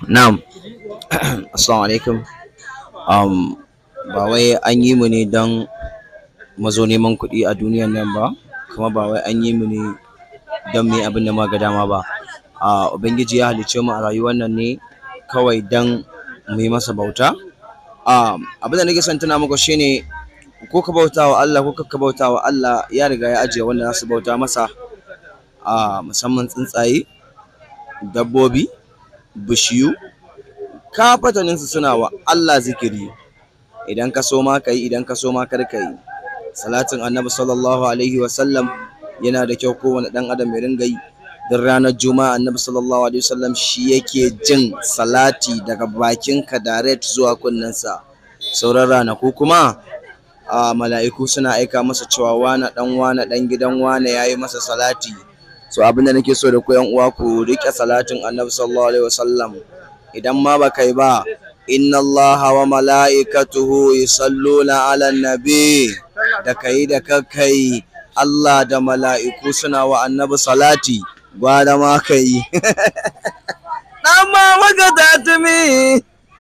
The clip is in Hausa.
Na'am. Assalamu alaikum. Um, ba wai an yi mu ne don mu zo neman kuɗi a duniyan nan ba, kuma ba wai an yi mu ne don mu yi abin da muka ga dama ba. Ubangiji ya halicce mu a rayuwar nan ne kawai don mu yi masa bauta. Abin da nake son tuna muku shine ko ka bauta wa Allah ko ka bauta wa Allah, ya riga ya ajiye wanda za su bauta masa, musamman tsuntsaye, dabbobi, bishiyu, kafataninsu suna wa Allah zikiri. Idan ka so ma ka yi, idan ka so ma kar ka yi. Salatin Annabi sallallahu alaihi wasallam yana da kyau kowane ɗan adam ya ringa yi. Duk ranar Juma'a Annabi sallallahu alaihi wasallam shi yake jin salati daga bakinka direct zuwa kunnensa. Sauran ranaku kuma mala'iku suna aika masa cewa wane ɗan wane ɗan gidan wane ya yi masa salati. So abin da nake so da ku, 'yan uwa, ku riƙe salatin Annabi sallallahu alaihi wasallam. Idan ma ba kai ba, inna Allaha wa mala'ikatuhu yusalluna ala nabi, da kai da kakkai, Allah da mala'iku suna wa Annabi salati, gwada ma kai. Dan mama ka tatumi.